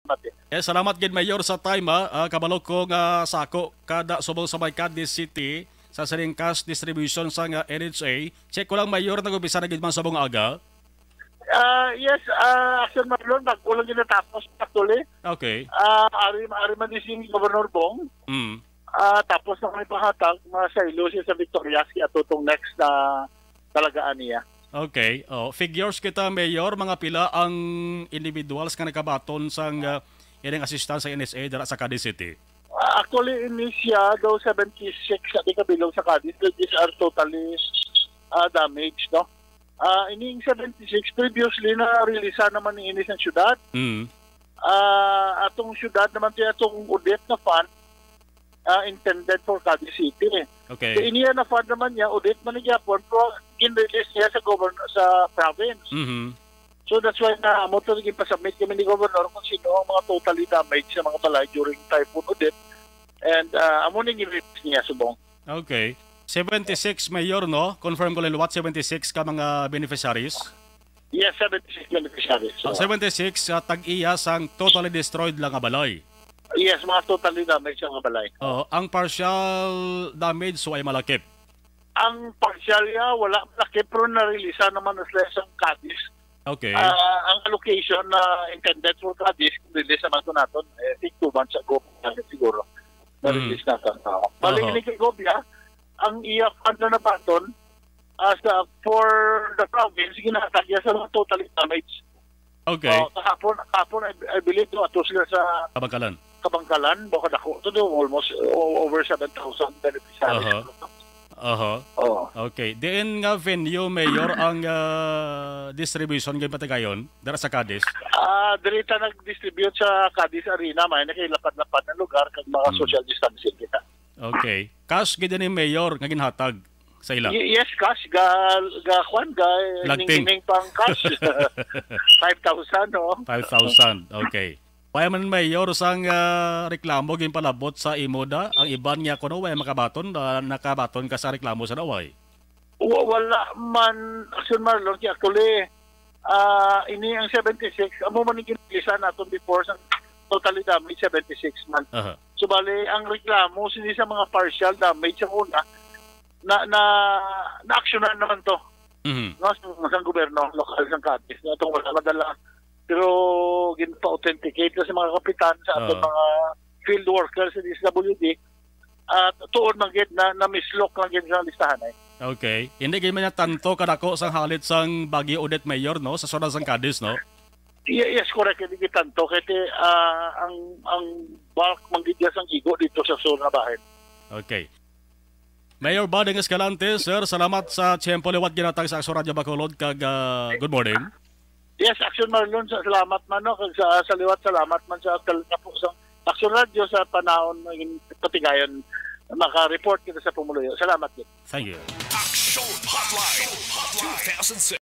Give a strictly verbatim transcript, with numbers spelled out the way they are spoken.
Mati. Eh, salamat gid, Mayor, sa time, ha. Ah, kabalo ko nga sako kada subong sa may Cadiz City sa sining cash distribution sa nga N H A. Check ko lang, Mayor, nag-umpisa na gid man subong aga. Ah, yes, ah, Action Marlon, bago lang ginatapos, actually. Okay. Ah, ari, ari man di si Governor Bong. Mm. Ah, tapos na may pahatag, mga saylo siya sa Victorias, kaya tutong next na talagaan niya. Okay. Oh, figures kita, Mayor, mga pila ang individuals nga nakabaton sang, ah, ining assistance sa N H A dira sa Cadiz City? Ah, actually, ini siya daw seventy-six sa di kabilog sa Cadiz. So, these are totally, ah, damaged, no? Ah, ining seventy-six, previously na-release naman ni ini sa syudad. Mm. Ah, atong syudad naman, ti atong audit na fund, ah, intended for Cadiz City. Okay. So, iniya na fund naman niya, audit man ni gyapon, pero gin-release niya sa governor, sa province. Mhm. So, that's why na amo to, ginpasubmit kami ni Governor kung sino ang mga totally damaged sa mga balay during typhoon Odette. And, ah, amo ning gin-release niya subong. Okay. Seventy-six, Mayor, no? Confirm ko lang liwat, seventy-six ka mga beneficiaries? Yes, seventy-six beneficiaries. Ah, so, seventy-six, ah, tag-iya sang totally destroyed lang nga balay. Yes, mga totally damaged ang mga balay. Oo, ang partial damage, so, ay malakip? Ang partial, ya, wala malakip, pero na-release naman na sila sa Cadiz. Okay. Ah, ang allocation na intended for Cadiz, release naman to naton, I think, two months ago, siguro. Na-release Mm. naton. Oo. Bali, Oho. Ini kay Gobia, ang iya fund na nabaton, ah, sa, for the province, ginahatag niya sa mga totally damaged. Okay. Oh, kahapon, kahapon, I, I believe, no, ato sila sa Kabangkalan. Kabangkalan, baka dako to, do, almost, o-, over seven thousand beneficiaries. Aha. Aha. Oh. Okay. Diin nga venue, Mayor, ang, ah, distribution kay patigayon dara sa Cadiz? Ah, diri ta nag-distribute sa Cadiz Arena, may na kay lapad-lapad na lugar kag mga Mm. social distancing kita. Okay. Cash gid ni, Mayor, nga ginhatag sa ila? Y-, yes, cash. Ga, ga, kwan, ga, Lagting. Ning-ining pang cash. Five thousand, no? Five thousand. Okay. Wala man, Mayor, sang, ah, reklamo ginpalabot sa imo da? Ang iban nga kuno wala makabaton, ah, nakabaton ka sa reklamo sa daway? Wa-, wala man, Action Marlon, kay actually, ah, ini ang seventy-six, amo man ang ginilisan naton before sa totally damage, seventy-six man. Aha. So, bali, ang reklamo sini sa mga partial damage sa una, na, na, na-actionan naman to. Mhm. No, sa, sa gobyerno, lokal sa Cadiz, na itong wala madala. Pero ginpa-authenticate na sa mga kapitan, sa aton Oo. mga field workers sa D S W D, at tuod man gid na, na-mislok lang gid sa listahan, eh. Okay. Hindi gid man niya tanto kadako sang halit sang Bagyo Odette, Mayor, no? Sa siyudad sang Cadiz, no? Ye-, yes, correct. Hindi gid tanto. Kaya, ah, ang, ang bulk man gid niya sang igo dito sa sur nga bahin. Okay. Mayor Buding Escalante, sir, salamat sa tiyempo liwat ginhatag sa Aksyon Radyo Bacolod, kag, ah, good morning. Yes, Action Marlon, sa, salamat man, no, kag sa, sa liwat, salamat man sa kal-, kapo sa Action Radyo sa panahon nga gin-, patigayon maka-report kita sa pumuluyo. Salamat gid. Thank you. Action Hotline two thousand six.